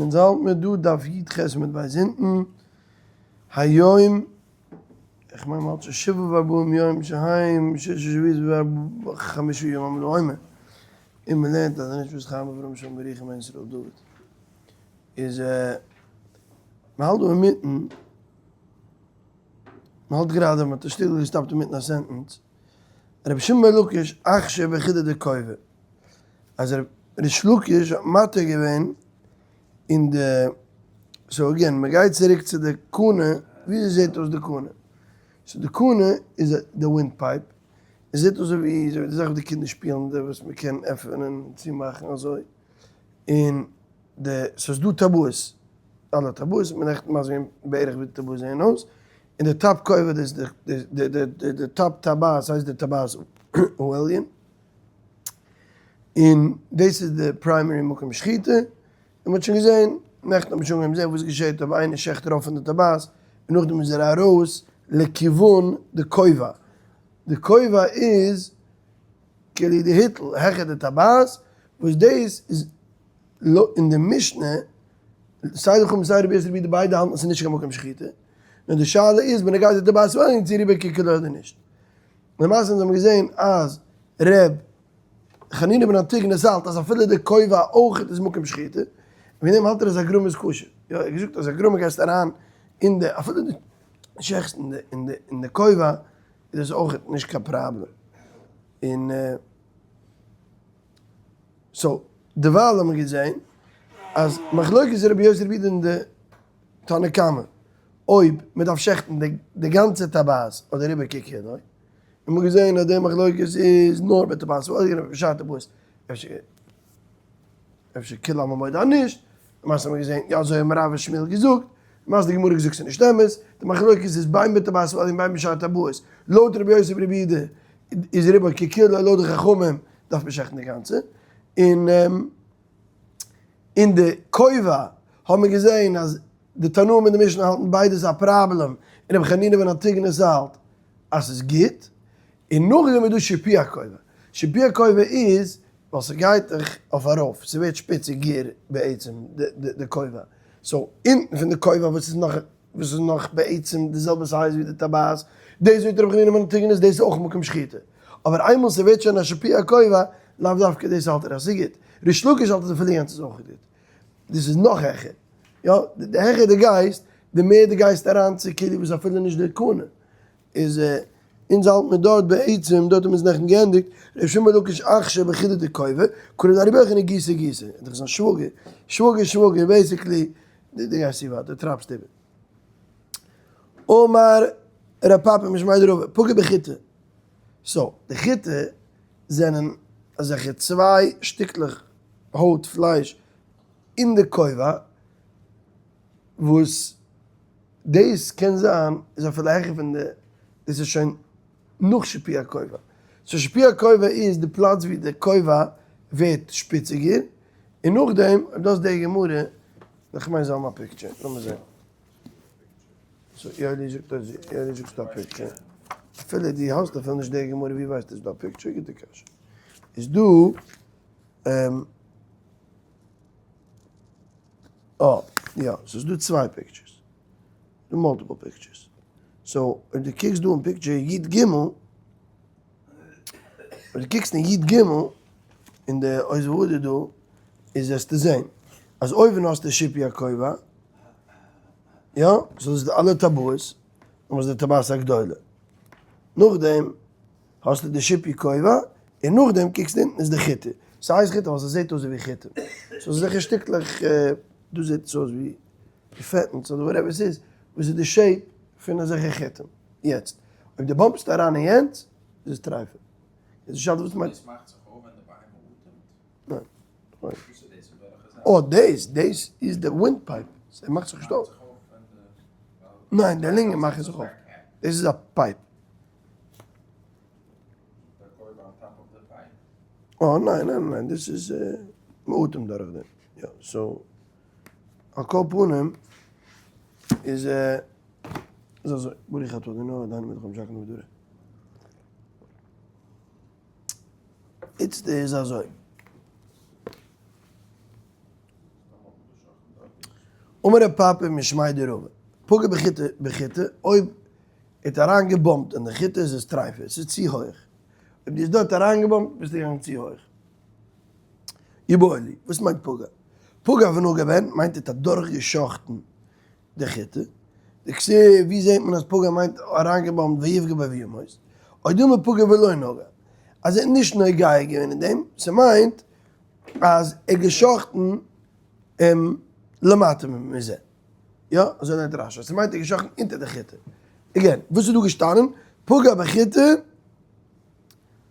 אונז האלט מיר דא דף י ח עמוד ב' אונטן, היום, איך מיין מ'האלט שוין שבעה וארבעים יום שהם ששה שבועות וחמשה ימים לעומר, און מ'לערנט אז נשמת חיים אברהם שלום ברוחם בן ישראל דוד איז מ'האלט דא אינמיטן, מ'האלט גראדע מ'האט שטיל געסטאפט אינמיטן א sentence, רבי שמעון בן לקיש אכשר בחידא דכובע. אז ריש לקיש האט מתיר געווען אין די, so again מען גייט צוריק צו די קנה, וויאזוי זעט אויס די קנה? so די קנה איז די wind pipe, עס זעט אויס אזוי ווי די זאך וואס די קינדער שפילן, די וואס מען קען עפענען און צומאכן אזוי, און די, ס'איז דא טבעות, אלע טבעות, מען נעכטן מסביר געווען בערך ווי די טבעות זעען אויס, און די top כובע דאס איז די top טבעת הייסט די טבעת העליון. און דאס איז די primary מקום שחיטה, און מ'האט שוין געזען, נעכטן האט מען שוין אנגעהויבן זען וואס געשעט אויב איינער שעכט ארויף פון די טבעת, און נאכדעם איז ער ארויס לכיוון די כובע, די כובע איז כאילו די היטל העכער די טבעת, וואס דאס איז אין די משנה, סיי די חכמים סיי רבי יוסי רבי יהודה ביידע האלטן אז ס'איז נישט קיין מקום שחיטה, נאר די שאלה איז בנוגע די טבעת העליון צו רובו ככולו אדער נישט. למעשה אונז האבן געזען אז ר' חנינא בן אנטיגנוס האלט אז אפילו די כובע אויך איז מקום שחיטה, און וועגן דעם האלט ער אז הגרמא איז כשר, יא ער האט געזאגט אז הגרמא גייסט אריין אין די אפילו די שעכסט אין די אין די אין די כובע איז עס אויך נישט קיין פראבלעם, און so דערווייל האבן מיר געזען אז מחלוקת רבי יוסי רבי יהודה און די תנא קמא אויב מען דארף שעכטן די גאנצע טבעת אדער רובו ככולו, און מ'האט געזען אז די מחלוקת איז נאר בטבעת העליונה בשאר טבעות אפשר אפשר כולי עלמא מודה אז נישט, למעשה האט מען געזען יא אזוי האבן רב און שמואל געזאגט, למעשה די גמרא געזאגט ס'איז נישט אמת, די מחלוקת איז בין בטבעת העליונה בין בשאר טבעות, לויט רבי יוסי ברבי יהודה איז רובו ככולו לויט די חכמים דארף מען שעכטן די גאנצע, און אין די כובע האט מען געזען אז די תנאים און די משנה האלטן ביידע ס'איז א פראבלעם, און רבי חנינא בן אנטיגנוס האלט אז ס'איז גוט, און נאכדעם איז דא שיפוע הכובע, שיפוע הכובע איז ווייל ס'גייט דאך אויף ארויף, ס'ווערט שפיציגער בעצם די כובע, so אונטן פון די כובע וואס איז נאך וואס איז נאך בעצם די זעלבע size ווי די טבעת, דאס זאגט רבי חנינא בן אנטיגנוס דאס איז אויך מקום שחיטה, אבער איינמאל ס'ווערט שוין א שיפוע הכובע, לאו דווקא דאס האלט ער אז ס'איז גוט, ריש לקיש האלט אז אפילו יענץ איז אויך גוט. דאס איז נאך העכער, יא, די העכער די גייסט, די מער די גייסט אריין צו כאילו וואס אפילו נישט די קנה, איז אונז האלט מיר דארט בעצם, דארט האבן אונז נעכטן געענדיגט, ר' שמעון לקיש אכשר בחידא דכובע, קרא דרבי יוחנן גיסא גיסא, איז דאך זיין שוואגער, שוואגער שוואגער, basically, די גייסט צו ווייט, די טרייבסט איבער. אמר ר' פפא משמיה דרבא, פגע בחיטה, so, די חיטה זענען אזעלכע צוויי שטיקלעך הויט פלייש אין די כובע, וואס דאס קען זיין איז אפילו העכער פון די, דאס איז שוין נאך שיפוע הכובע, so שיפוע הכובע איז די פלאץ ווי די כובע ווערט שפיציגער, און נאכדעם אויב דו האסט די גמרא, איך מיין זיי האבן א picture, לאמיר זען. so יואלי זאגט אז יואלי זאגט ס'דא א picture, אפילו דו האסט אפילו נישט די גמרא ווי ווייסטו ס'דא א picture? גוטע קשיא. איז דא אה יא ס'איז דא צוויי pictures, דא multiple pictures, so אויב דו קוקסט דא אין picture י ג, אויב דו קוקסט אין י ג אין די עוז והדר דא, איז וועסטו זען אז אויבן האסטו שיפוע הכובע, יא, so דאס איז די אלע טבעות, און וואס איז די טבעת הגדולה. נאכדעם האסטו די שיפוע הכובע, און נאכדעם קוקסטו אונטן איז די חיטה. ס'הייסט חיטה ווייל ס'זעט אויס ווי חיטה. so אזעלכע שטיקלעך, דא זעט עס אויס ווי פעטנס אדער whatever ס'איז, וואס איז די shape פון אזעלכע חיטים. יעצט, אויב דו bump סט אריין אין יענץ, איז עס טרייפה. איז די שאלה וואס מיינט. דאס מאכט זיך אויף ווען די בהמה אטעמט? ניין. וואס איז דאס? און וועלכע זייט? אה, דאס, דאס איז די wind pipe. ס'מאכט זיך נישט אויף. ניין, די לונגען מאכן זיך אויף. דאס איז א pipe. אה, ניין, ניין, ניין, דאס איז, מ'אטעמט דורך דעם. יא, so, על כל פנים, איז, איז אזוי, ברוך אתה אדוני אלוהינו מלך העולם שהכל נהיה בדברו. איצט איז אזוי. אמר רב פפא משמיה דרבא, פגע בחיטה בחיטה, אויב ער האט אריינגעבאמפט אין די חיטה איז עס טרייפה, עס איז צו הויך. אויב דו האסט דארט אריינגעבאמפט ביסטו געגאנגען צו הויך. איבעיא להו, וואס מיינט פגע? פגע ונגע בהן מיינט ער האט אדורכגעשאכטן די חיטה. דכתיב, ווי זעט מען אז פגע מיינט אריינגעבאמפט ויפגע בו וימות? או דילמא פגע ולא נגע, אז ער האט נישט נוגע געווען אין דעם, ס'מיינט אז ער האט געשאכטן למטה מזה. יא, אזוי לערנט רש"י, ס'מיינט ער האט געשאכטן אונטער די חיטה. again, וואס איז דא געשטאנען? פגע בחיטה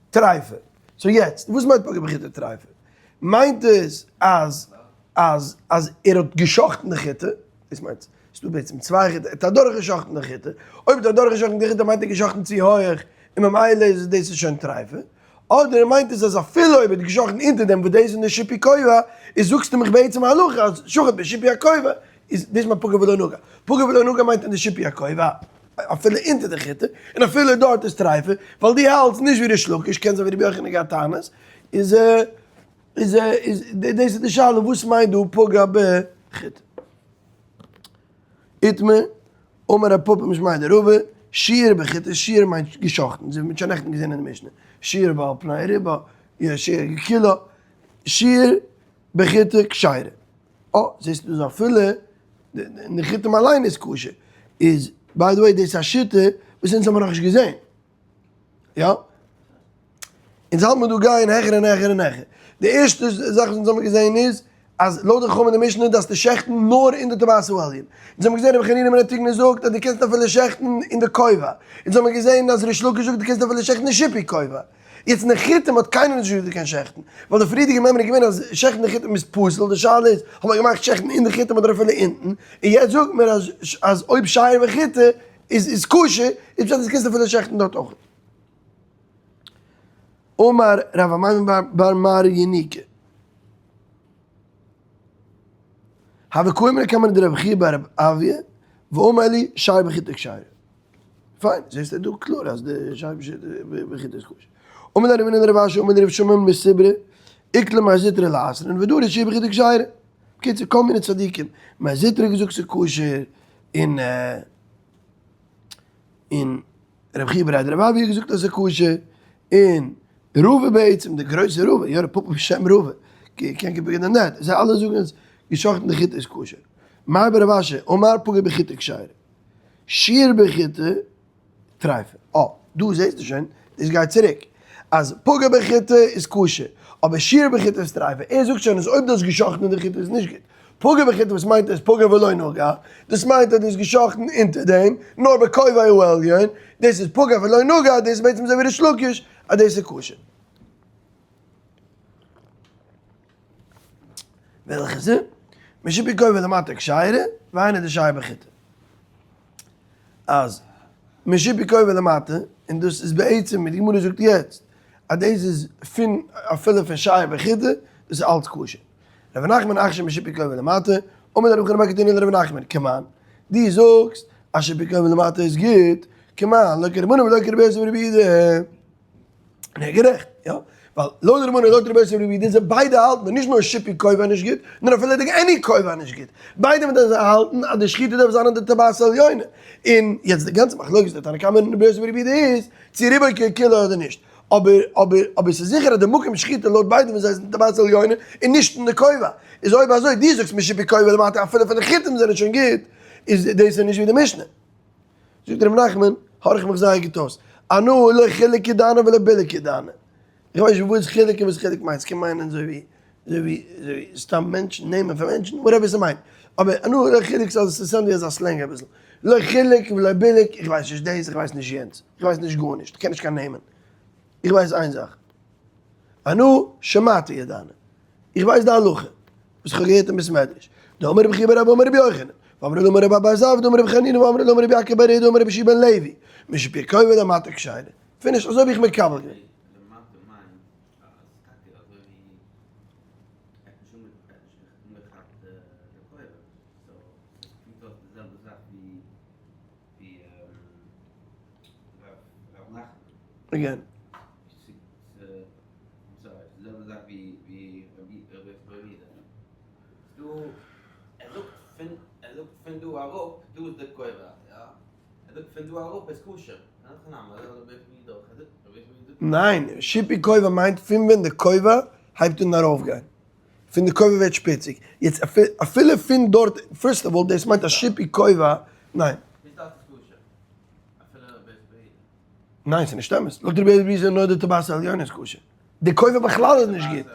טרייפה. so יעצט, וואס מיינט פגע בחיטה טרייפה? מיינט עס אז אז אז ער האט געשאכטן די חיטה, דאס מיינט, ס'איז דא בעצם צוויי חיטה, ער האט אדורכגעשאכטן די חיטה, אויב האט ער אדורכגעשאכטן די חיטה מיינט ער געשאכטן צו הויעך, און ממילא איז דאס איז שוין טרייפה. אדער מיינט עס אז אפילו אויב ער האט געשאכטן אונטער דעם וואס דאס איז נישט שיפוי כובע, איז זאגסטו מיך בעצם א הלכה אז שחט בשיפוי הכובע איז דאס מיינט פגע ולא נגע. פגע ולא נגע מיינט אין די שיפוי הכובע אפילו אונטער די חיטה, און אפילו דארט איז טרייפה, ווייל דו האלטסט נישט ווי ריש לקיש, קען זיין ווי רבי יוחנן האט געהאט טענות, איז איז איז דאס איז די שאלה וואס מיינט דא פגע בחיטה. איתמר, אמר רב פפא משמיה דרבא, שיער בחיטה, שיער מיינט געשאכטן, אזוי ווי מ'האט שוין נעכטן געזען אין די משנה, שיער בעל פני ריבה, יא שיער כולה, שיער בחיטה כשרה. אה, זעסטו דאס אפילו די חיטים אליין איז כשר. איז, by the way, דאס איז א שיטה וואס אונז האבן נאכנישט געזען. יא? אונז האלט מיר דא גייען העכער און העכער און העכער. די ערשטע זאך וואס אונז האבן געזען איז, אז לויט די חכמים אין די משנה דארפסטו שעכטן נאר אין די טבעת העליון. אונז האבן געזען רבי חנינא בן אנטיגנוס זאגט אז דו קענסט אפילו שעכטן אין די כובע. אונז האבן געזען אז ריש לקיש זאגט דו קענסט אפילו שעכטן אין שיפוי כובע. יעצט אין די חיטים האט קיינער נישט געזאגט דו קענסט שעכטן. ווייל די פריערדיגע מימרא איז געווען אז שעכטן די חיטים איז פסול, די שאלה איז האט מען געמאכט שעכטן אין די חיטים אדער אפילו אונטן. און יעצט זאגט מען אז אז אויב שייר בחיטה איז איז כשר, איז פשט אז קענסט אפילו שעכטן דארט אויך. אמר רב אמימר בר מר ינוקא. הוה קאימנא קמיה דרב חייא בר אבויה, ואמר לי שייר בחיטה כשרה. פיין, זעסטו דא קלאר אז די שייר בחיטה איז כשר. אמר ליה רב הונא לרב אשי אמר לי רב שמעון מסברה, איקלע מר זוטרא לאתרין ודרש שייר בחיטה כשרה. בקיצור כל מיני צדיקים, מר זוטרא האט געזאגט ס'איז כשר, און און רבי חייא בריה דרב אבהו האט געזאגט אז ס'איז כשר, און רבא בעצם, די גרויסע רבא, יא רב פפא בשם רבא, קען get bigger than that, זיי אלע זאגן אז געשאכטן די חיטה איז כשר. מר בר רב אשי, אמר פגע בחיטה כשרה. שיער בחיטה טרייפה. אה, דא זעסטו שוין, דאס גייט צוריק. אז פגע בחיטה איז כשר, אבער שיער בחיטה איז טרייפה. ער זאגט שוין אז אויב דו האסט געשאכטן אין די חיטה איז נישט גוט. פגע בחיטה וואס מיינט עס פגע ולא נגע? דאס מיינט אז דו האסט געשאכטן אונטער דעם, נאר בכובע העליון, דאס איז פגע ולא נגע, דאס איז בעצם אזוי ווי ריש לקיש אז דאס איז כשר. וועלכע איז? משיפוי כובע למטה כשרה, והיינו דשייר בחיטה. אז משיפוי כובע למטה, און דאס איז בעצם ווי די גמרא זאגט יעצט, אז דאס איז פון אפילו פון שייר בחיטה, דאס איז אלץ כשר. רבי נחמן אכשר משיפוי כובע למטה, אמר לרב חנן בר קטינא לרבי נחמן, כמאן, דו זאגסט אז שיפוי כובע למטה איז גוט, כמאן, לא כרבנן ולא כרבי יוסי ברבי יהודה. און ער איז גערעכט, יא, ווייל לויט רבנן און לויט רבי יוסי ברבי יהודה זיי ביידע האלטן נישט נאר שיפוי כובע נישט גוט, נאר אפילו די any כובע נישט גוט. ביידע מיט זיי האלטן אז די שחיטה דארף זיין אין די טבעת העליונה. און יעצט די גאנצע מחלוקת די תנא קמא און רבי יוסי ברבי יהודה איז צו רובו ככולו אדער נישט. אבער אבער אבער ס'איז זיכער אז די מקום שחיטה לויט ביידע פון זיי איז אין טבעת העליונה און נישט אין די כובע. איז אויב אזוי דו זאגסט משיפוי כובע למטה אפילו פון די חיטים זענען שוין גוט, איז דאס איז נישט ווי די משנה. זאגט ר' נחמן, הארך מיך זייער גוט אויס, אנא לא חילוק ידענא ולא בילוק ידענא. איך ווייס נישט וואס חילוק און וואס חילוק מיינט, ס'קען מיינען אזוי ווי אזוי ווי אזוי ווי סתם מענטשן, נעמען פון מענטשן, whatever ס'מיינט. אבער אנא לא חילוק ס'זאל sound ווי אזא slang אביסל. לא חילוק ולא בילוק, איך ווייס נישט דאס, איך ווייס נישט יענץ, איך ווייס נישט גארנישט, איך קען נישט קיין נעמען. איך ווייס איין זאך, אנא שמעתי ידענא, איך ווייס די הלכה וואס איך האב געהערט אין בית מדרש, דאמר רבי חייא בר אבא אמר רבי יוחנן, ואמרי לה אמר רבה בר זבדא אמר רבי חנינא ואמרי לה אמר רבי יעקב בר אידי אמר רבי יהושע בן לוי, משיפוי כובע למטה כשרה. finish, אזוי האב איך מקבל געווען. למטה מיינט אז טאקע אזוי ווי ער האט נישט אנגעכאפט די כובע, so עס קומט אויס די זעלבע זאך ווי ר' נחמן. again. זאגט פון דא אראפ, דא איז די כובע, יא? ער זאגט פון דא אראפ איז כשר. ניין, שיפוי כובע מיינט פון ווען די כובע הייבט אן ארויפגיין. פון די כובע ווערט שפיציג. יעצט אפילו פון דארט, first of all דאס מיינט א שיפוי כובע, ניין. ניין ס'איז נישט אמת, לויט רבי אליעזר איז נאר די טבעת העליונה איז כשר, די כובע בכלל איז נישט גוט,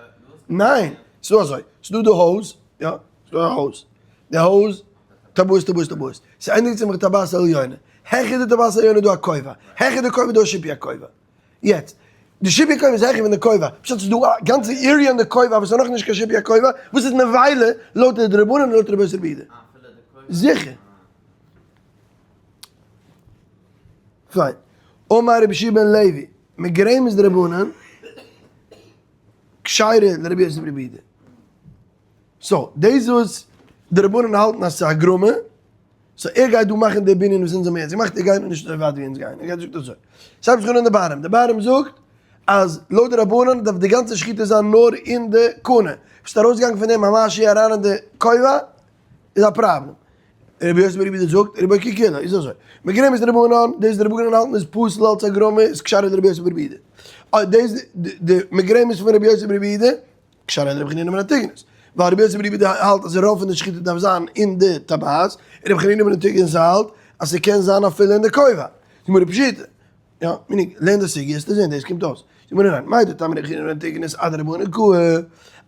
ניין, ס'דא אזוי, ס'דא די הויז, יא, ס'דא א הויז, די הויז, טבעת טבעת טבעת, ס'ענדיגט זיך מיט טבעת העליונה, העכער די טבעת העליונה איז דא א כובע, העכער די כובע איז דא א שיפוי הכובע, יעצט, די שיפוי הכובע איז העכער פון די כובע, פשט ס'איז דא א גאנצע area אין די כובע וואס איז נאכנישט קיין שיפוי הכובע, וואס איז נבילה לויט די רבנן און לויט רבי יוסי ברבי יהודה. זיכער. פיין. אמר רבי יהושע בן לוי, מגרמת דרבנן, כשרה לרבי יוסי ברבי יהודה. so, דאס וואס די רבנן האלטן אז ס'איז א גרמא, so ער גייט דא מאכן די בנין וואס אונז האבן יעצט געמאכט, ער גייט נישט אזוי ווייט ווי אונז גייען, ער גייט זאגט אזוי. ס'הייבט זיך אן אין די bottom, די bottom זאגט אז לויט די רבנן דארף די גאנצע שחיטה זיין נאר אין די קנה, ביסט ארויסגעגאנגען פון דעם ממש אריין אין די כובע, איז א פראבלעם. רבי יוסי ברבי יהודה זאגט, רבו ככולו, איז אזוי. מגרמת דרבנן, דאס די רבנן האלטן איז פסול אלץ א גרמא, איז כשרה לרבי יוסי ברבי יהודה. דאס די מגרמת פון רבי יוסי ברבי יהודה, כשרה לרבי חנינא בן אנטיגנוס. ווייל רבי יוסי ברבי יהודה האלט אז רוב פון די שחיטה דארף זיין אין די טבעת, און רבי חנינא בן אנטיגנוס האלט אז ס'קען זיין אפילו אין די כובע. גמרא פשיטא. יא, meaning, לערן די סוגיא וועסטו זען דאס קומט אויס. זאג מיר אריין, מהו דתימא רבי חנינא בן אנטיגנוס אדרבנן קאי,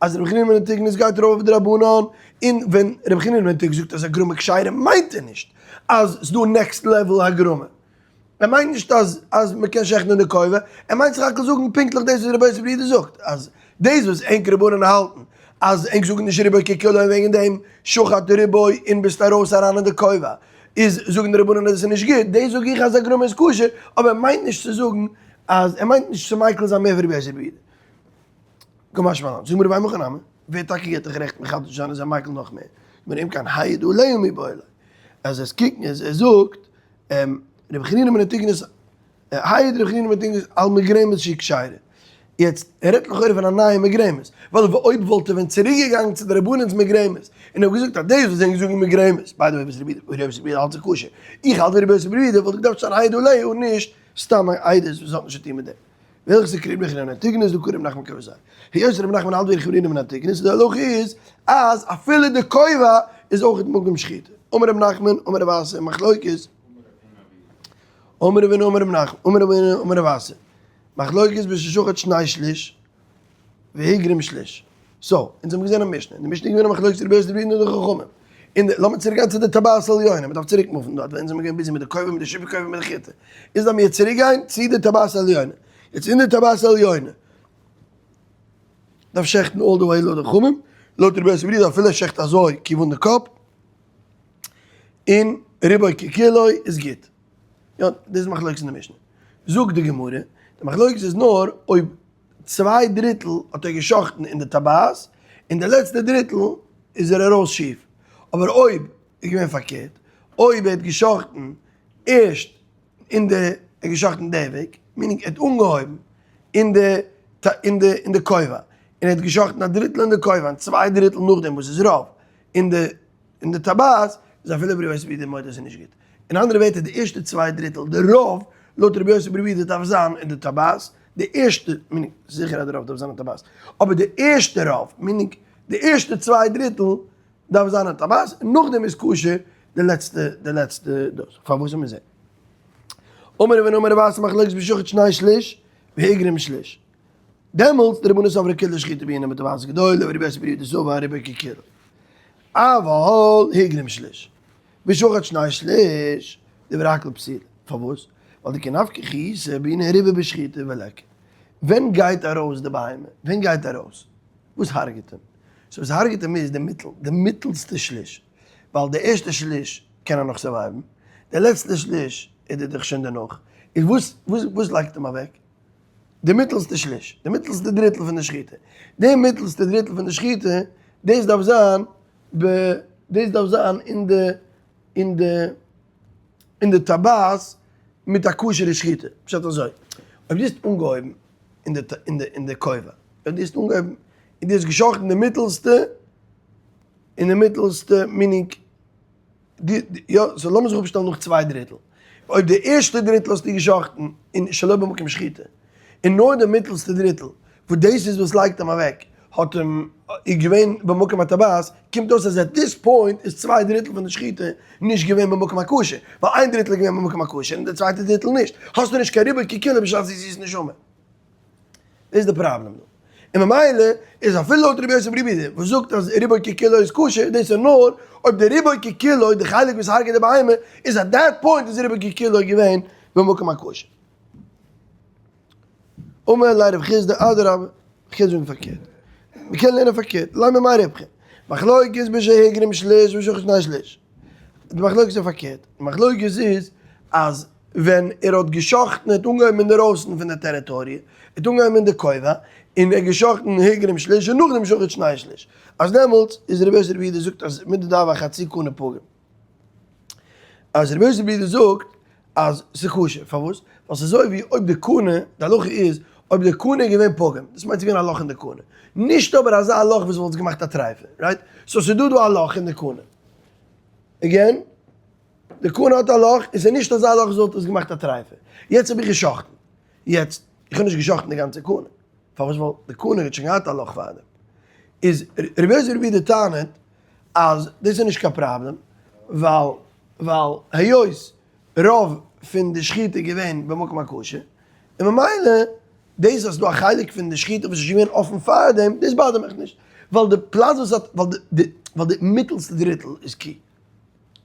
אז רבי חנינא בן אנטיגנוס גייט ארויף אויף די רבנן, און ווען רבי חנינא בן אנטיגנוס זאגט אז הגרמא כשרה מיינט ער נישט אז ס'דא next level הגרמא, ער מיינט נישט אז אז מ'קען שעכטן אין די כובע, ער מיינט סך הכל זאגן פונקטליך דאס וואס רבי יוסי ברבי יהודה זאגט, אז דאס וואס ענק רבנן האלטן אז ענק זאגן נישט רובו ככולו און וועגן דעם שחט רובו און ביסט ארויס אריין אין די כובע, איז זאגן די רבנן אז עס איז נישט גוט, דאס זאג איך אז הגרמא איז כשר, אבער ער מיינט נישט צו זאגן אז ער מיינט נישט צו מיקל זיין מער ווי רבי יוסי ברבי יהודה. קא משמע לן, זאג מיר רבי מהיכא נמי, ווער טאקע געבט דיך רעכט מחדש צו זיין אז ער מיקל נאך מער, זאג מיר אם כן העיד עליה מיבעי ליה, אז עס קוקן אז ער זאגט רבי חנינא בן אנטיגנוס העיד ר' חנינא בן אנטיגנוס על מגרמת שהיא כשרה. יעצט, ער רעדט לכאורה פון א נייע מגרמת, ווייל אויב וואלט ער ווען צוריק געגאנגען צו די רבנן'ס מגרמת, און ער האט געזאגט אז דאס וואס זיי זאגן מגרמת, by the way וואס רבי יוסי ברבי יהודה האלט איז כשר, איך האלט ווי רבי יוסי ברבי יהודה וואלט געדארפט שטיין העיד עליה און נישט סתם א עדות וואס האט נישט צו טון מיט דעם. והלכתא כרבי חנינא בן אנטיגנוס דקרי רב נחמן כוותיה. היות רב נחמן האלט ווי ר' חנינא בן אנטיגנוס, די הלכה איז אז אפילו די כובע איז אויך מקום שחיטה. אמר רב נחמן, אמר רב אסי, מחלוקת. אמר רב הונא אמר רב נחמן אמר רב הונא אמר רב אסי מחלוקת בששחט שני שליש והגרים שליש so אונז האבן געזען א משנה אין די משנה איז געווען א מחלוקת רבי יוסי ברבי יהודה און די חכמים און די לאמיר צוריק גיין צו די טבעת עליונה מ'דארף צוריק move ן דארט ווייל אונז זעמיר געווען busy מיט די כובע מיט די שיפוי כובע מיט די חיטה איז לאמיר צוריק גיין צו די טבעת עליונה יעצט אין די טבעת עליונה דארף שעכטן all the way לויט די חכמים לויט רבי יוסי ברבי יהודה אפילו ער שעכט אזוי כיוון די קאפ און רובו ככולו איז גוט. יא, דאס איז מחלוקת אין די משנה. זאגט די גמרא, די מחלוקת איז נאר אויב צוויי דריטל האט ער געשחטן אין די טבעת, און די לעצטע דריטל איז ער ארויס שיף. אבער אויב איז געווען פארקערט, אויב ער האט געשחטן ערשט אין די, ער האט געשחטן די וועג, meaning ער האט אנגעהויבן אין די, אין די, אין די כובע, און ער האט געשחטן א דריטל אין די כובע און צוויי דריטל נאכדעם וואס איז רוב אין די אין די טבעת איז אפילו רבי יוסי ברבי יהודה מודה אז ס'איז נישט גוט. אין אנדערע ווערטער די ערשטע צוויי דריטל, די רוב, לויט רבי יוסי ברבי יהודה דארף זיין אין די טבעת, די ערשטע, meaning זיכער אז די רוב דארף זיין אין טבעת, אבער די ערשטע רוב, meaning די ערשטע צוויי דריטל דארף זיין אין טבעת, און נאכדעם איז כשר די לעצטע, די לעצטע דאס. פארוואס זאל מען זען? אמר רב הונא אמר רב אסי מחלוקת בשחט שני שליש והגרים שליש. דעמאלטס די רבנן סברי כולה שחיטה בעינן בטבעת גדולה ורבי יוסי ברבי יהודה סבר רובו ככולו. אבל הגרים שליש ושחט שני שליש דברי הכל פסולה. פארוואס? ווייל דקא נפקא חיותא בעינן רובא בשחיטה וליכא. ווען גייט ארויס די בהמה? ווען גייט ארויס? וואס הרג'ט אים? so וואס הרג'ט אים איז די מיטל, די מיטלסטע שליש. ווייל די ערשטע שליש קען ער נאך survive ן, די לעצטע שליש איז ער דאך שוין דערנאך. איז וואס וואס לייגט אים אוועק? די מיטלסטע שליש, די מיטלסטע דריטל פון די שחיטה, די מיטלסטע דריטל פון די שחיטה, דאס דארף זיין ב דאס דארף זיין אין די אין די אין די טבעת מיט א כשר'ע שחיטה, פשט אזוי, אויב דו האסט אנגעהויבן אין די אין די אין די כובע, אויב דו האסט אנגעהויבן און דו האסט געשחט'ן די מיטלסטע, אין די מיטלסטע meaning. די, יא, so לאמיר זיך אפשטעלן נאך צוויי דריטל. אויב די ערשטע דריטל האסטו געשאכטן אין שלא במקום שחיטה, און נאר די מיטלסטע דריטל, וואס דאס איז וואס לייגט אים אוועק, האט אים איז געווען במקום הטבעת, קומט אויס אז at this point איז צוויי דריטל פון די שחיטה נישט געווען במקום הכשר, ווייל איין דריטל איז געווען במקום הכשר און די צווייטע דריטל נישט, האסטו נישט קיין רובו ככולו בשעת יציאת נשמה. דאס איז די פראבלעם דא. און ממילא איז אפילו לויט רבי יוסי ברבי יהודה וואס זאגט אז רובו ככולו איז כשר, דאס איז נאר אויב די רובו ככולו, די חלק וואס הרג'עט די בהמה, איז at that point איז רובו ככולו געווען במקום הכשר. אמר ליה רב חסדא אדרבה, רב חסדא זאגט פארקערט. מ'קען לערנען פארקערט, לימא מאי ריפכא. מחלוקת בשהגרים שליש ושחט שני שליש. די מחלוקת איז פארקערט. די מחלוקת איז אז ווען ער האט געשאכטן ער האט אנגעהויבן אינדערויסן פון די טעריטאריע, ער האט אנגעהויבן אין די כובע, און ער האט געשאכטן הגרים שליש און נאכדעם שחט שני שליש. אז דעמאלטס איז רבי יוסי ברבי יהודה זאגט אז מידי דהוה חצי קנה פגום. אז רבי יוסי ברבי יהודה זאגט אז ס'איז כשר, פארוואס? ווייל ס'איז אזוי ווי אויב די קנה, די הלכה איז אויב די קנה איז געווען פגום, דאס מיינט ס'איז געווען א לאך אין די קנה, נישט אבער אזא לאך וואס וואלט עס געמאכט א טרייפה, right? So ס'איז דא דא א לאך אין די קנה. Again, די קנה האט א לאך, און ס'איז נישט אזא לאך וואס וואלט עס געמאכט א טרייפה. יעצט האב איך געשאכטן. יעצט, איך האב נישט געשאכטן די גאנצע קנה. פארוואס? ווייל די קנה האט שוין געהאט א לאך פארדעם. איז רבי יוסי ברבי יהודה טענה'ט אז דאס איז נישט קיין פראבלעם, ווייל ווייל היות רוב פון די שחיטה איז געווען במקום הכשר, און ממילא דאס אז ס'דא א חלק פון די שחיטה וואס איז שוין געווען אפן פארדעם, דאס bother ט מיך נישט, ווייל די פלאץ וואס האט, ווייל די ווייל די מיטעלסטע דריטל איז key.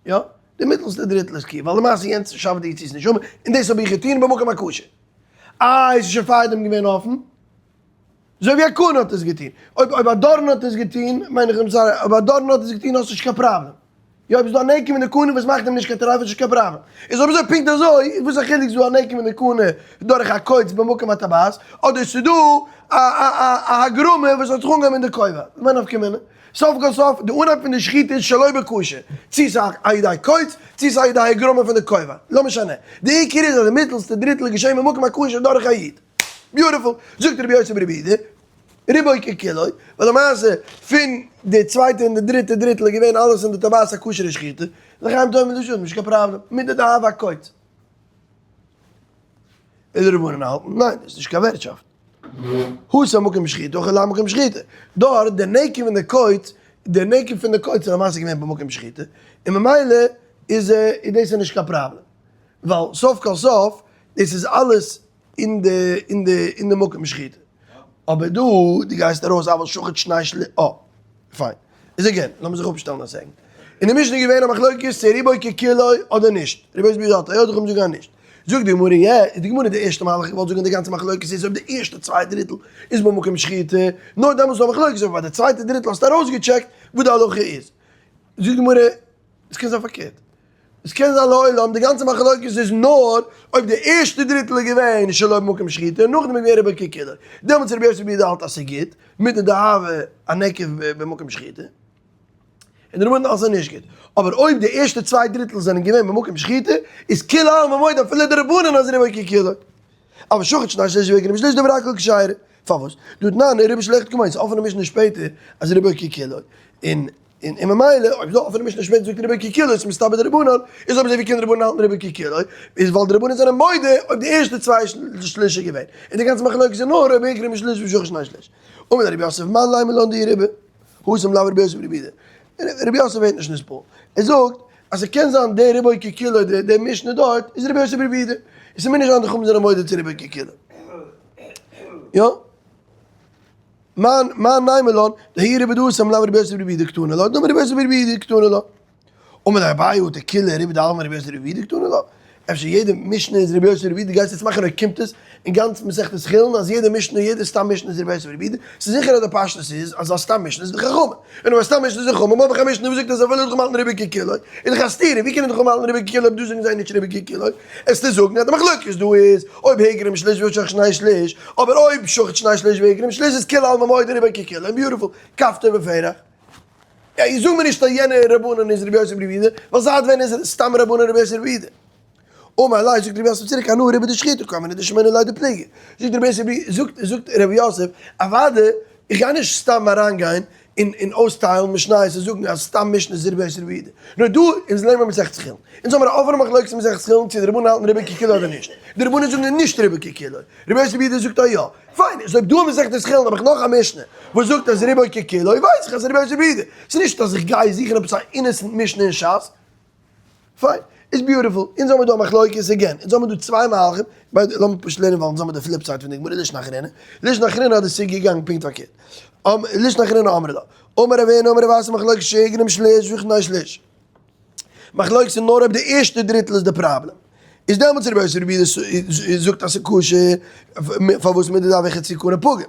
יא, די מיטעלסטע דריטל איז key, ווייל למעשה יענץ שאפט די יציאת נשמה, און דאס האב איך געטון במקום הכשר. איי, עס איז שוין פארדעם געווען אפן? אזוי ווי א קנה האט עס געטון. אויב אויב א דארן האט עס געטון, מיין איך sorry, אויב א דארן האט עס געטון האסטו נישט קיין פראבלעם. יא, אויב איז דא א נקב אין די קנה וואס מאכט אים נישט קיין טרייף איז נישט קיין פראבלעם. איז אויב אזוי פונקט אזוי, איז וואס א חילוק ס'איז דא א נקב אין די קנה דורך א קוץ במקום הטבעת, אדער ס'איז דא א א א א הגרמה וואס האט זיך אנגעהויבן אין די כובע. למאי נפקא מינה? סוף כל סוף, די אנהייב פון די שחיטה איז שלא בכשר, צי ס'איז על ידי קוץ, צי ס'איז על ידי הגרמה פון די כובע, לא משנה. די עיקר איז אז די מיטלסטע דריטל איז געשען במקום הכשר דורך א איד. Beautiful. זאגט רבי יוסי ברבי יהודה, רובו ככולו, ווייל למעשה פון די צווייטע און די דריטע דריטל איז געווען אלעס אין די טבעת א כשר'ע שחיטה, לחיים טובים ולשלום, נישט קיין פראבלעם, מידי דהוה אקוץ. איז די רבנן האלטן, ניין, דאס איז נישט קיין ווערטשאפט. התם מקום שחיטה, הכא לאו מקום שחיטה. דארט, די נקב און די קוץ, די נקב פון די קוץ איז למעשה געווען במקום שחיטה, און ממילא איז דאס איז נישט קיין פראבלעם. ווייל סוף כל סוף, דאס איז אלעס אין די אין די אין די מקום שחיטה. אבער דא, דו גייסט ארויס אבל שחט שני שלי, אה, פיין. איז again, לאמיר זיך אפשטעלן א second. אין די משנה איז געווען א מחלוקת צו רובו ככולו אדער נישט. רבי יוסי ברבי יהודה האלט יא, די חכמים זאגן אז נישט. זאגט די גמרא יא, איז די גמרא די ערשטע מהלך געוואלט זאגן די גאנצע מחלוקת איז אויב די ערשטע צוויי דריטל איז במקום שחיטה, נאר דעמאלטס איז דא מחלוקת, אבער ביי די צווייטע דריטל האסטו ארויסגעטשעקט וואס די הלכה איז. זאגט די גמרא, עס קען זיין פארקערט. עס קען זיין לעולם די גאנצע מחלוקת איז נאר אויב די ערשטע דריטל איז געווען שלא במקום שחיטה און נאכדעם איז געווען רובו ככולו. דעמאלטס רבי יוסי ברבי יהודה האלט אז ס'איז גוט, מידי דהוה אנקב במקום שחיטה. און די רבנן האלטן ס'איז נישט גוט. אבער אויב די ערשטע צוויי דריטל זענען געווען במקום שחיטה, איז כולי עלמא מודה אפילו די רבנן אז רובו ככולו. אבל שחט שני שליש והגרים שליש דברי הכל כשרה. פארוואס? דתנן רובו של אחד כמוהו, ס'איז אפענע משנה שפעטער אז רובו ככולו. און און ממילא אויב איז דא אפענע משנה שפעטער זאגט רובו ככולו איז מסתבר די רבנן, איז אויב אזוי ווי קען די רבנן האלטן רובו ככולו? איז ווייל די רבנן זענען מודה אויב די ערשטע צוויי שליש איז געווען. און די גאנצע מחלוקת איז נאר אויב הגרים שליש ושחט שני שליש. אמר רב יוסף מאן לימא לן דאי רובא התם לאו רבי יוסי ברבי יהודה. רב יוסף ווערט נישט נתפעל. ער זאגט אז ס'קען זיין דער רובו ככולו די משנה דארט איז רבי יוסי ברבי יהודה. און ס'מוז נישט זיין די חכמים זענען מודה צו רובו ככולו. יא. מאן מאן נימא לן דהאי רובא דהתם לאו רבי יוסי ברבי יהודה קתני לה דאמר רבי יוסי ברבי יהודה קתני לה. אמר ליה אביי הא דכולא רובא דעלמא רבי יוסי ברבי יהודה קתני לה. אפשר יעדע משנה איז רבי יוסי ברבי יהודה, גייסט יעצט מאכן אוקימתות אין גאנץ מסכת חולין אז יעדע משנה יעדע סתם משנה איז רבי יוסי ברבי יהודה, ס'איז זיכער אז די פשטות איז אז א סתם משנה איז די חכמים, און אויב א סתם משנה איז די חכמים האב איך א משנה וואס זאגט אז אפילו די חכמים האלטן רובו ככולו, איז דאך א סתירה, ווי קענען די חכמים האלטן רובו ככולו אויב דא זאגן זיי נישט רובו ככולו? עסטו זאגן אז די מחלוקת דא איז אויב הגרים שליש ושחט שני שליש, אבער אויב שחט שני שליש והגרים שליש איז כולי עלמא מודה רובו ככולו, און beautiful, כפתור ופרח. יא, זאג מיר נישט אז יענע רבנן איז רבי יוסי ברבי יהודה, ווייל זייט ווען איז סתם רבנן רבי יוסי ברבי יהודה? אמר ליה, זאגט רבי יוסף צוריק, אנא רובא דשחיטה קאמינא דשמעינן ליה דפליגי. זאגט רבי יוסי ברבי, זאגט זאגט רבי יוסף, אוודאי, איך גיי נישט סתם אריינגיין און און אויסטיילן משניות און זאגן אז סתם משנה איז רבי יוסי רבי יהודה. נאר דא אונז לערנען מיר מסכת חולין. אונז האמיר א אפענע מחלוקת אין מסכת חולין צו די רבנן האלטן רובו ככולו אדער נישט. די רבנן זאגן נישט רובו ככולו. רבי יוסי רבי יהודה זאגט א יא. פיין, איז אויב דא אין מסכת חולין האב איך נאך א משנה וואס זאגט אז רובו ככולו, ווייס איך אז רבי יוסי רבי יהודה. ס'איז נישט אז איך גיי זוכן עפעס א innocent משנה אין שס. פיין, איז beautiful. אונז האמיר דא א מחלוקת again. אונז האמיר דא צוויי מהלכים. ביי די, לאמיר פשוט לערנען ווייל אונז האמיר די flip side פון די גמרא לישנא אחרינא. לישנא אחרינא האט די סוגיא געגאנגען פונקט פארקערט. לישנא אחרינא אמרי לה. אמר רב הונא אמר רב אסי מחלוקת שהגרים שליש ושני שליש. מחלוקת איז נאר אויב די ערשטע דריטל איז די פראבלעם. איז דעמאלטס רבי יוסי רבי יהודה זאגט אז ס'איז כשר, פארוואס מדדהוי חצי קנה פגום?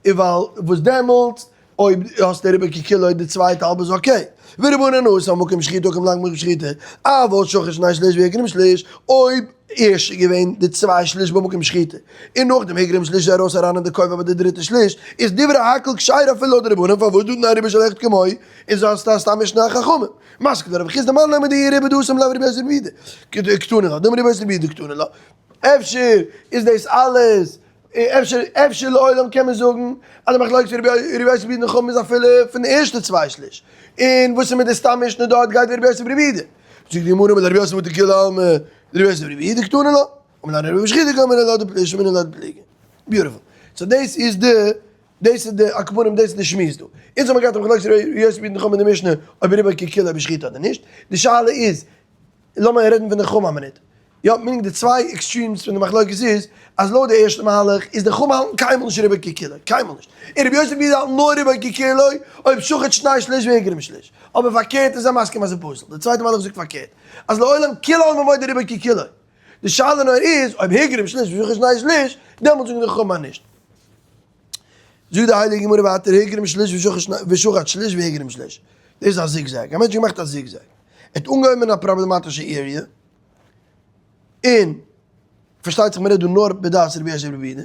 ווייל וואס דעמאלטס אויב האסטו רובו ככולו די צווייטע האלב איז okay. ורבנן התם מקום שחיטה התם לאחר מקום שחיטה, אבל שחט שני שליש והגרים שליש, אויב ערשט איז געווען די צוויי שליש במקום שחיטה, און נאכדעם הגרים שליש איז ארויס אריין אין די כובע ביי די דריטע שליש, איז דברי הכל כשרה אפילו לויט די רבנן פארוואס דא תנא רובו של אחד כמוהו, איז אז סתם סתם משנה חכמים. מתקיף לה רב חסדא מאן לימא דאי רובא דהתם לאו רבי יוסי ברבי יהודה קתני לה, דאמר רבי יוסי ברבי יהודה קתני לה. אפשר איז דאס אלעס אפשר אפשר לעולם קען מען זאגן אז די מחלוקת פון רבי יוסי ברבי יהודה און חכמים איז אפילו פון די ערשטע צוויי שליש, און וואס איז מיט די סתם משנה דארט גייט ווי רבי יוסי ברבי יהודה? זאגט די גמרא אמר רבי יוסי ברבי יהודה כולי עלמא רבי יוסי ברבי יהודה קתני לה, אמר ליה רבי בשחיטה קאמר לה דפליגי אמר לה דפליגי. Beautiful. So דאס איז די דאס איז די עכברים דאס איז די שמועס דא. אונז האבן געהאט א מחלוקת רבי יוסי ברבי יהודה און חכמים אין די משנה אויב רובו ככולו בשחיטה אדער נישט, די שאלה איז לאמיר רעדן פון די חכמים א מינוט. יא, meaning די צוויי extremes פון די מחלוקת איז, אז לויט די ערשטע מהלך איז די חכמים האלטן קיינמאל נישט רובו ככולו, קיינמאל נישט. און רבי יוסי ברבי יהודה האלט נאר רובו ככולו אויב שחט שני שליש והגרים שליש. אבער פארקערט איז ער מסכים אז ס'איז פסול. די צווייטע מהלך זאגט פארקערט, אז לעולם כולי עלמא מודה רובו ככולו. די שאלה נאר איז אויב הגרים שליש ושחט שני שליש, דעמאלט זאגן די חכמים אז נישט. זאגט די הייליגע גמרא ווייטער הגרים שליש ושחט שליש והגרים שליש. דאס איז א zigzag. א מענטש האט געמאכט א zigzag. ער האט אנגעהויבן אין א פראבלעמאטישע area, און פארשטייט זיך מ'רעדט דא נאר בדעת רבי יוסי ברבי יהודה.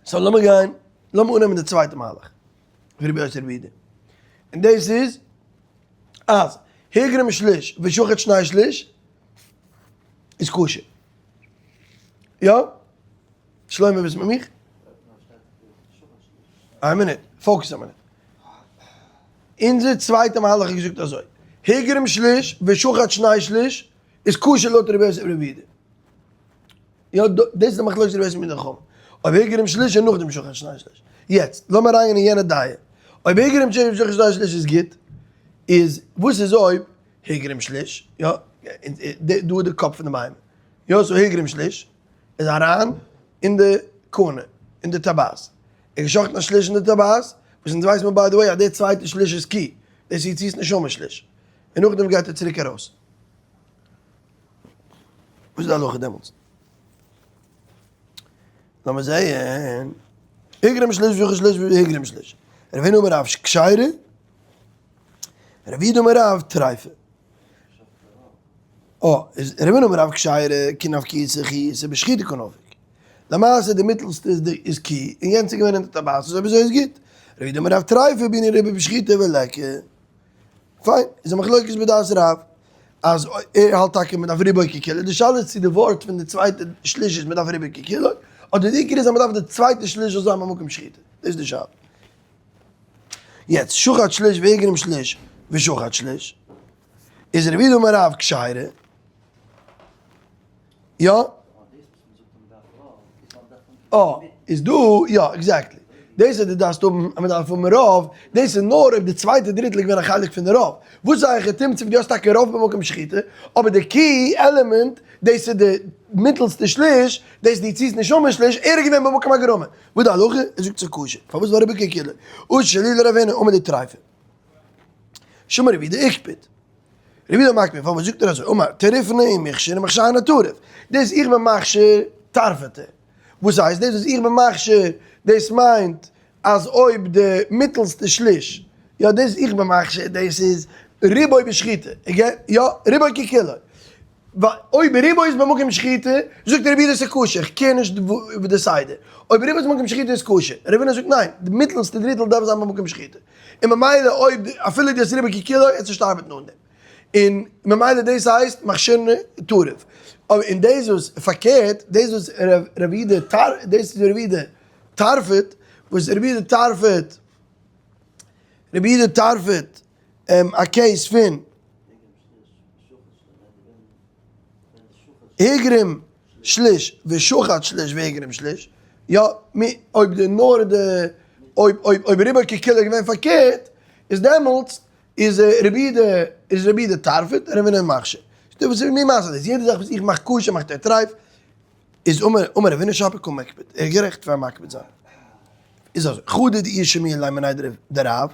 So לאמיר גיין, לאמיר אננעמען די צווייטע מהלך פון רבי יוסי ברבי יהודה. און דאס איז אז הגרים שליש ושחט שני שליש איז כשר. יא? שלמה ביסט מיט מיך? איין מינוט, focus א מינוט. אונזער צווייטע מהלך האט געזאגט אזוי, הגרים שליש ושחט שני שליש איז כשר לויט רבי יוסי ברבי יהודה. יא, דאס איז די מחלוקת רבי יוסי מיט די חכמים. אויב הגרים שליש און נאכדעם שחט שני שליש. יעצט, לאמיר אריינגיין אין יענע דעה. אויב הגרים שליש ושחט שני שליש איז גוט, איז וואס איז אויב הגרים שליש, יא, דא איז די קאפ פון די בהמה. יא, so הגרים שליש איז אריין אין די קנה, אין די טבעת. ער האט געשחט'ן א שליש אין די טבעת, וואס אונז ווייסן מיר by the way אז די צווייטע שליש איז קי, דאס איז יציאת נשמה שליש, און נאכדעם גייט ער צוריק ארויס. וואס איז די הלכה דעמאלטס? לאמיר זעהן. הגרים שליש ושחט שליש והגרים שליש. רב הונא אמר רב כשרה, רב יהודה אמר רב טריפה. אה, איז רב הונא אמר רב כשרה, כי נפקא היכא בשחיטה קא נפיק. למעשה די מיטלסטע איז די איז קי, און יענץ איז געווען אין די טבעת, איז אויב אזוי איז גוט. רב יהודה אמר רב טריפה בעינן רובו בשחיטה וליכא. פיין, איז א מחלוקת בדעת רב, אז ער האלט טאקע מען דארף רובו ככולו, די שאלה איז צו די ווארט פון די צווייטע שליש איז מען דארף רובו ככולו, אדער די עיקר איז אז מען דארף די צווייטע שליש זאל זיין במקום שחיטה, דאס איז די שאלה. יעצט, שחט שליש והגרים שליש ושחט שליש, איז רב יהודה אמר רב כשרה, יא? אה, איז דא, יא, exactly. דאס אז דו דארפסט האבן, אז מען דארף האבן רוב, דאס איז נאר אויב די צווייטע דריטל איז געווען א חלק פון די רוב. וואס זאג איך, תמצא ווי דו האסט טאקע רוב במקום שחיטה, אבער די key element, דאס איז די מיטלסטע שליש, דאס איז די יציאת נשמה שליש, ער איז געווען במקום הגרמה. וואס די הלכה? ער זאגט ס'איז כשר. פארוואס ווייל רובו ככולו. אתו ליה לרב הונא אמר ליה טריפה. שמע רב יהודה איקפד. רבי יהודה מקפיד, פארוואס זאגט ער אזוי? אמר, טריפנא אי מכשיר ומכשירנא טריף. דאס איך בין מכשיר טרפתא. וואס הייסט דאס וואס איך בין מכשיר? דאס מיינט אז אויב די מיטלסטע שליש, יא דאס איך בין מכשיר, דאס איז רובו בשחיטה, יא רובו ככולו. אויב רובו איז במקום שחיטה, זאגט רבי יהודה ס'איז כשר, איך care נישט וואו די סדר. אויב רובו איז במקום שחיטה איז כשר. רב הונא זאגט ניין, די מיטלסטע דריטל דארף זיין במקום שחיטה. און ממילא אויב אפילו די האסט רובו ככולו עס נישט ארבעטן אן דעם. און ממילא דאס הייסט מכשירנא טריף. אבער און דאס וואס פארקערט, דאס וואס רב יהודה טר דאס איז רב יהודה טרפה'ט. וואס רבי יהודה טרפה'ט, רבי יהודה טרפה'ט א case פון הגרים שליש ושחט שליש והגרים שליש, יא, אויב די נאר די, אויב אויב אויב רובו ככולו איז געווען פארקערט, איז דעמאלטס איז רבי יהודה איז רבי יהודה טרפה'ט און רב הונא מכשיר. דו וואס איז מיר מסביר דאס? יעדע זאך וואס איך מאך כשר מאכט ער טרייף, איז אמר אמר רב הונא שפיר קא מקפיד, ער איז גערעכט פאר מקפיד זיין. איז אזוי, חדא דאיהי שמיע ליה מיניה דרב,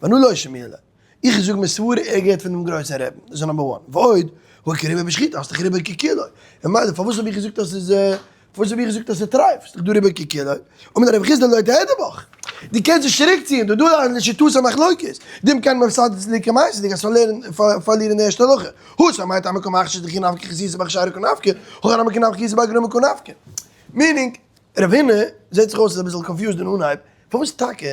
ואנא לא שמיע ליה. איך זאג מסברה ער געהערט פון דעם גרויסן רעבן, דאס איז number one. ועוד, הא איכא רובו בשחיטה, האסט דאך רובו ככולו. ממילא פארוואס האב איך געזאגט אז ס'איז פארוואס האב איך געזאגט אז ס'איז טרייף? ס'איז דאך דא רובו ככולו. אמר רב חסדא לא תהדר בך. דו קענסט נישט צוריקציען, דא דא לשיטתו מחלוקת. דאם כן מפסדת לי קמייתא, דו גייסט פארלירן די ערשטע הלכה. התם מאי טעמא קא מכשיר דכי נפקא חסיסא בהכשרה קא נפקא, הכא נמי כי נפקא חסיסא בהגרמא קא נפקא. meaning, רב הונא זעט זיך אויס איז אביסל confused אין אנהייב, פארוואס טאקע?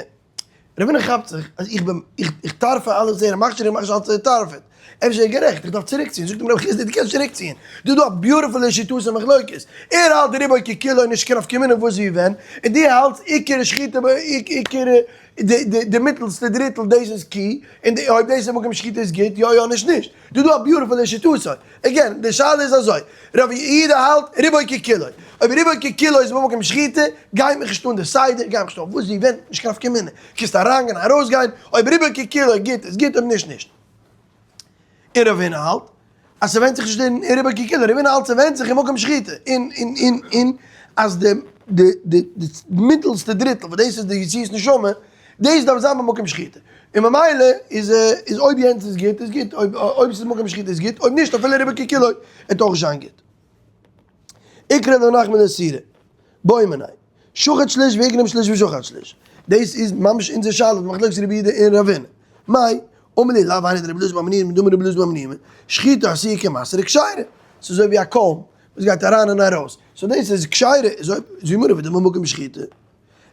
רב הונא כאפט זיך אז איך בין, איך טרפה אלעס זעהר מכשיר איך מאך נישט אלץ טרפת. אפשר איז ער גערעכט, איך דארף צוריקציען. זאגט אים רב חסדא דו קענסט צוריקציען, דא איז דא א beautiful שיטות און מחלוקת. ער האלט די רובו ככולו נישט קיין נפקא מינה וואס ווי ווען, און דו האלטסט עיקר שחיטה עיקר די מיטלסטע דריטל דאס איז key, און אויב דאס איז מקום שחיטה איז גוט, יא יא נישט נישט. דא איז דא א beautiful שיטות. Again, די שאלה איז אזוי, רבי יהודה האלט רובו ככולו, אויב רובו ככולו איז במקום שחיטה, גייט מיך נישט אן די סדר, גייט מיך נישט אן וואס ווי ווען, נישט קיין נפקא מינה, קענסט אריינגיין ארויסגיין, אויב רובו ככולו גוט איז גוט אויב נישט נישט. און רב הונא האלט אז ס'ווענדט זיך נישט אין רובו ככולו, רב הונא האלט ס'ווענדט זיך אין מקום שחיטה, און און און און אז די די די די מיטעלסטע דריטל וואס דאס איז די יציאת נשמה, דאס דארף זיין במקום שחיטה, און ממילא איז איז אויב יענץ איז גוט איז גוט, אויב אויב ס'איז מקום שחיטה איז גוט, אויב נישט אפילו רובו ככולו וועט אויך זיין גוט. איקרי ר' נחמן דסירא, בעי מיניה, שחט שליש והגרים שליש ושחט שליש, דאס איז ממש אונזער שאלה, די מחלוקת רבי יהודה און רב הונא, מאי, אמר ליה לאו היינו דרבי אלעזר בר מניומי דאמר רבי אלעזר בר מניומי, שחיטה עשויה כמסרק כשרה, ס'איז אזוי ווי א comb וואס גייט אריין און ארויס, so דאס איז כשרה, איז אויב זו מרא ודמא מקום שחיטה.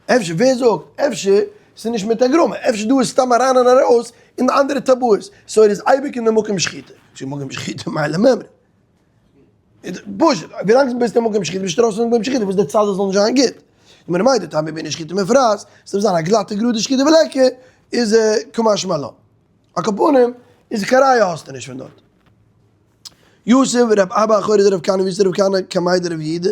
אפשר, ווער זאגט, אפשר ס'איז נישט מיט א גרמא, אפשר דא איז סתם אריין און ארויס אין די אנדערע טבעות, so ער איז אייביג אין די מקום שחיטה, ס'איז מקום שחיטה מילא מימרא. פשוט, ווילאנג דו ביסט אין מקום שחיטה ביסטו דרויסן פון מקום שחיטה, וואס די צד זאל נישט זיין גוט. די גמרא מיינט די טעמא בעינן שחיטה מפרש, ס'דארף זיין א גלאטע גראדע שחיטה וליכא איז קא משמע לן. על כל פנים, איז קיין ראיה האסטו נישט פון דארט. יתיב רב אבא אחורי דרב כהנא ויתיב רב כהנא קמיה דרב יהודה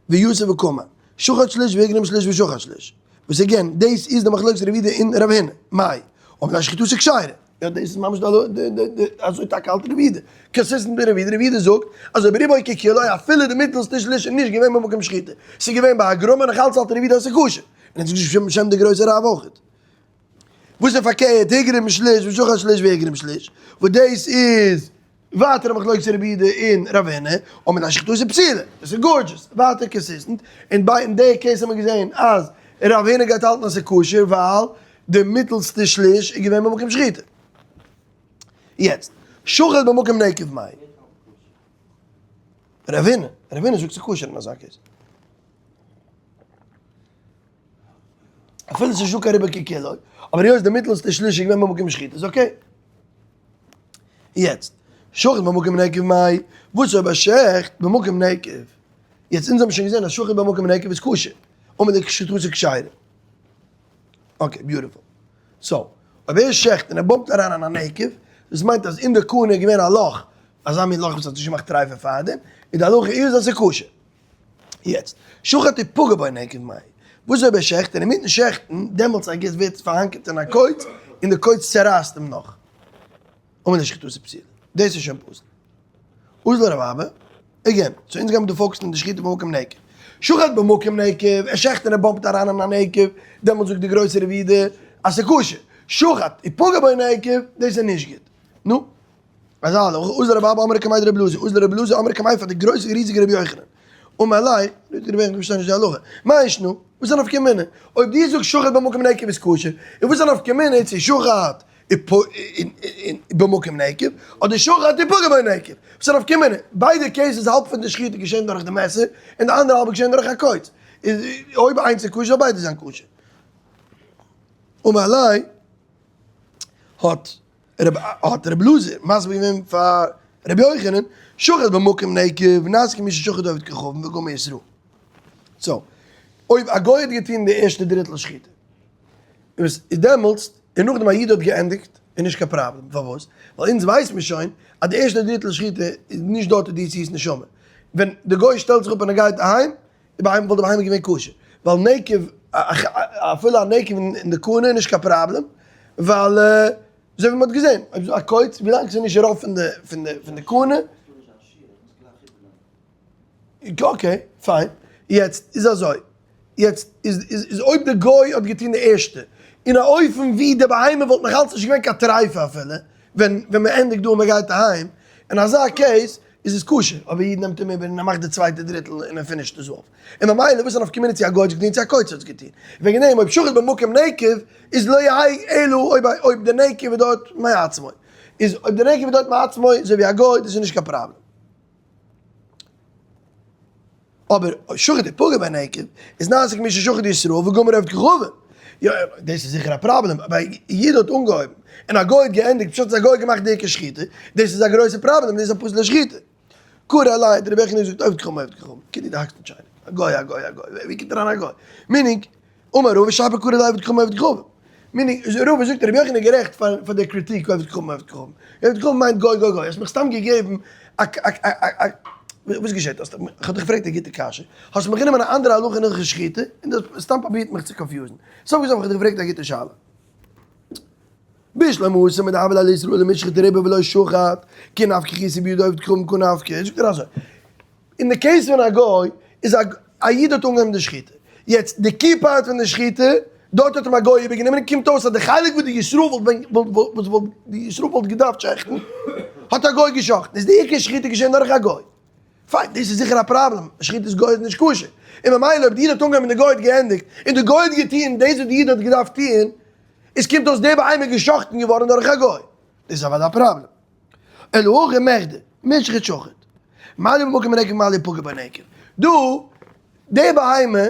ויתיב וקאמר שחט שליש והגרים שליש ושחט שליש וואס again דאס איז די מחלוקת רב יהודה און רב הונא מאי אמר ליה שחיטתו כשרה יא דאס איז ממש די די די אזוי טאקע האלט רב יהודה consistent מיט רב יהודה רב יהודה זאגט אז אויב רובו ככולו אפילו די מיטעלסטע שליש איז נישט געווען במקום שחיטה ס'איז געווען ביי הגרמה נאך אלץ האלט רב יהודה אז ס'איז כשר און עס איז געשריבן בשם די גרויסע רב אויכעט. וואס איז פארקערט, הגרים שליש ושחט שליש והגרים שליש, וואס דאס איז ווייטער א מחלוקת רבי יהודה און רב הונא, אמר ליה שחיטתו פסולה, דאס איז gorgeous, ווייטער consistent, און ביי אין די case האט מען געזען אז רב הונא גייט האלטן אז ס'איז כשר ווייל די מיטעלסטע שליש איז געווען במקום שחיטה. יעצט, שחט במקום נקב מאי? רב הונא, רב הונא זאגט ס'איז כשר אין אזא case. אפילו ס'איז נישטא קיין רובו ככולו, אבער היות די מיטלסטע שליש איז געווען במקום שחיטה איז okay. יעצט, שחט במקום נקב מאי, וואס אויב א שעכט במקום נקב? יעצט אונז האבן שוין געזען אז שחט במקום נקב איז כשר, אמר ליה שחיטתו כשרה. Okay, beautiful. So, אויב ער שעכט און ער bump ט אריין אין א נקב, דאס מיינט אז אין די קנה איז געווען א לאך, אזא מין לאך וואס האט נישט געמאכט טרייפע פארדעם, און די הלכה איז אז ס'איז כשר. יעצט, שחט ופגע בו נקב מאי, וואס אויב ער שעכט און אינמיטן שעכטן, דעמאלטס I guess ווערט עס פארהאנקערט אין א קויץ, און די קויץ צערייסט אים נאך. אמר ליה שחיטתו פסולה. דאס איז שוין פסול. אזל רב אבא, again, so אונז גיימיר דא focus ן אין די שחיטה במקום נקב. שחט במקום נקב, ער שעכט און ער bump ט אריין אין א נקב, דעמאלטס זאגט די גרויסע רב יהודה אז ס'איז כשר. שחט ופגע בו נקב, דאס איז נישט גוט. נו. אזא הלכה, אזל רבי אבא אמרי קמיה דרבי אלעזר, אזל רבי אלעזר אמרי קמיה פאר די גרויסע ריזיגע רבי יוחנן. אמר ליה, זאגט רבי יוחנן איך פארשטיי נישט די הלכה, מאי שנא, וואס איז א נפקא מינה, אויב דו זאגסט שחט במקום נקב איז כשר, און וואס איז א נפקא מינה צו שחט במקום נקב, אדער שחט ופגע בו נקב, וואס איז א נפקא מינה, ביידע cases האלב פון די שחיטה געשען דורך די מעסער, און די אנדערע האלב איז געשען דורך א קויץ, איז אויב איינס איז כשר זאל ביידע זיין כשר. אמר ליה, האט. האט רבי אלעזר מסביר געווען פאר רבי יוחנן, שחט במקום נקב, נעשה כמי ששחט עובד כוכבים וגמר ישראל. So, אויב א גוי האט געטון די ערשטע דריטל שחיטה. איז דעמאלטס, און נאכדעם א איד האט געענדיגט, איז נישט קיין פראבלעם, פארוואס? ווייל אונז ווייס מיר שוין אז די ערשטע דריטל שחיטה איז נישט דארט איז די יציאת נשמה, ווען די גוי שטעלט זיך אפ און ער גייט אהיים, די בהמה וואלט די בהמה געווען כשר, ווייל נקב, אפילו א נקב אין די קנה איז נישט קיין פראבלעם, ווייל אזוי ווי מען האט געזען, אויב א קוץ, ווילאנג ס'איז נישט רוב פון די פון די פון די קנה. okay, fine. יעצט איז אזוי, יעצט איז איז איז אויב די גוי האט געטון די ערשטע, אין א אופן ווי די בהמה וואלט נאך אלץ נישט געווען קיין טרייפה אפילו, ווען ווען מען ענדיגט דא און מען גייט אהיים, אין אזא case איז עס כשר, אבער איד נעמט אים איבער און ער מאכט די צווייטע דריטל און ער finish ט עס אויף. און ממילא וואס איז א נפקא מינה צו א גוי האט עס געטון צו א קוץ האט עס געטון. וועגן דעם אויב שחט במקום נקב איז לא יהא אלא אויב אויב די נקב איז דארט מעצמו. איז אויב די נקב איז דארט מעצמו אזוי ווי א גוי דאס איז נישט קיין פראבלעם. אבער אויב שחט ופגע בנקב איז נעשה כמי ששחט ישראל וגמר עובד כוכבים. יא, דאס איז זיכער א פראבלעם, אבער א איד האט אנגעהויבן און א גוי האט געענדיגט, פשט אז א גוי האט געמאכט די עיקר שחיטה, דאס איז א גרויסע פראבלעם, דאס איז א פסול'ע שחיטה. קרא עלי, דער רבי יוחנן זאגט עובד כוכבים עובד כוכבים, כאילו דו האקסט אין טשייניק, א גוי א גוי א גוי, ווי קומט אריין א גוי? meaning, אמר רבא שפיר קרא עלי עובד כוכבים עובד כוכבים. meaning, רבא זאגט רבי יוחנן איז גערעכט פאר די קריטיק עובד כוכבים עובד כוכבים. עובד כוכבים מיינט גוי גוי גוי. האסט מיך סתם געגעבן א א א א וואס געשעט? האסט איך האב דיך געפרעגט א גוטע קשיא. האסט מיך גענומען א אנדערע הלכה אין הלכות שחיטה און דו האסט סתם פרובירט מיך צו confuse ן. סוף כל סוף איך האב דיך געפרעגט א גוטע שאלה. בשלמא התם מדהוה ליה לישראל למישחט רובא ולא שחט, כי נפקא כי איתא בידו עובד כוכבים קא נפקא. זאגט ער אזוי. אין די case פון א גוי איז א א איד האט אנגעהויבן די שחיטה, יעצט די key part פון די שחיטה, דארט האט אים א גוי איבערגענומען און קומט אויס אז די חלק וואס די ישראל וואלט וואס וואלט די ישראל וואלט געדארפט שעכטן האט א גוי געשאכטן, איז די עיקר שחיטה געשען דורך א גוי. פיין, דאס איז זיכער א פראבלעם, שחיטת גוי איז נישט כשר, און ממילא אויב די איד האט אנגעהויבן און די גוי האט געענדיגט, און די גוי האט געטון דאס וואס די איד האט געדארפט טון, איז קומט אויס די בהמה איז געשאכטן געווארן דורך א גוי, דאס איז אוודאי א פראבלעם. אלא הכא מכדי, משחט שחט. מה לי במקום נקב מה לי פגע בנקב. דא, די בהמה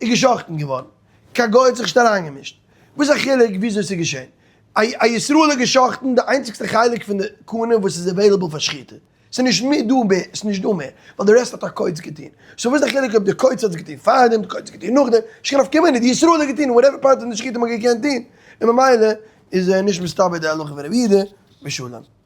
איז געשאכטן געווארן. קיין גוי האט זיך נישט אריינגעמישט. וואס איז א חילוק וויאזוי ס'איז געשען? א ישראל האט געשאכטן די איינציגסטע חלק פון די קנה וואס איז available פאר שחיטה. ס'איז נישט מער דא מער, ס'איז נישט דא מער, ווייל די רעסט האט א קוץ געטון. so וואס איז די חילוק אויב די קוץ האט עס געטון פארדעם, די קוץ האט עס געטון נאכדעם? נישט קיין נפקא מינה, די ישראל האט געטון whatever part פון די שחיטה מ'האט געקענט טון, און ממילא איז נישט מסתבר די הלכה פון רבי יהודה. ושלום.